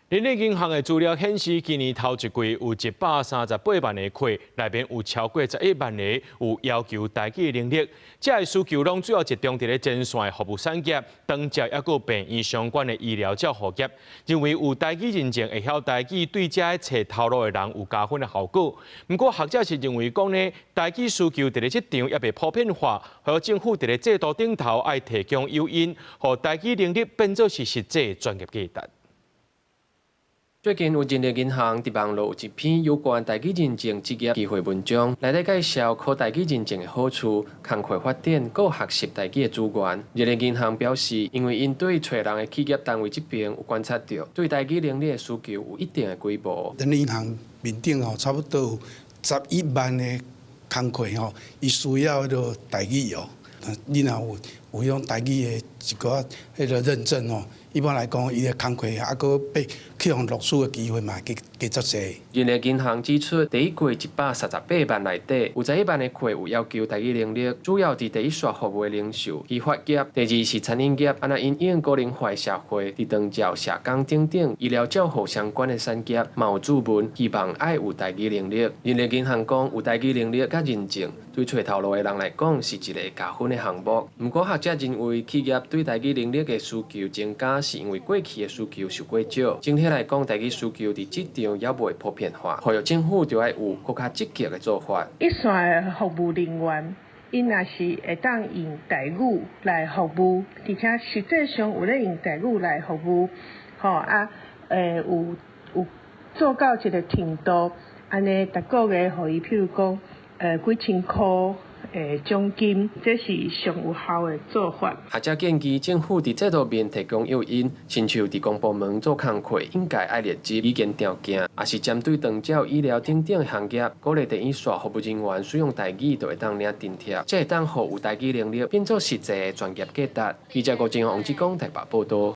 人力銀行的資料顯示，今年頭一季有138萬个客，內面有超過11萬個有要求台語能力。這个需求攏主要集中佇咧前線的服務產業、長照抑閣病院相關的醫療照護業。認為有台語認證會曉台語，對這个揣頭路的人有加分的效果。毋過學者是認為講呢，台語需求佇咧職場猶未普遍化，予政府佇咧制度頂頭愛提供誘因，予台語能力變做是實際專業價值。最近有人力銀行佇網路有一篇有關台語認證職業機會文章，內底介紹考台語認證的好處、工課發展、閣學習台語的資源。人力銀行表示，因為𪜶對揣人的企業單位這邊有觀察著，對台語能力的需求有一定的規模。人力銀行面頂吼，差不多有11萬個工課吼，伊需要彼个台語哦。你若有有彼種台語的一寡彼个認證吼，一般來講，伊的工課抑閣被去予錄取的機會嘛，加加足濟。人力銀行指出，第一季138萬內底，有11萬个客有要求台語能力，主要佇第一線服務的零售、批發業，第二是餐飲業，啊若因應高齡化社會，佇長照、社工等等醫療照護相關的產業，嘛有注文，希望愛有台語能力。人力銀行講，有台語能力佮認證，對揣頭路的人來講是一個加分的項目。毋過學者認為，企業對台語能力的需求增加，是因為過去的需求受過少。整體來講，台語需求佇職場猶未普遍化，呼籲政府著愛有閣較積極的做法。一線的服務人員，𪜶若是會當用台語來服務，而且實際上有咧用台語來服務，吼啊，有有做到這個程度，按呢，逐個月予伊，譬如講，幾千箍的獎金，這是上有效的做法。學者建議政府佇制度面提供誘因，親像佇公部門做工課，應該愛列入語言條件，抑是針對長照、醫療等等行業，鼓勵第一線服務人員使用台語，就會當領津貼，才會當予有台語能力變做實際的專業價值。記者郭正宏、王志剛台北報導。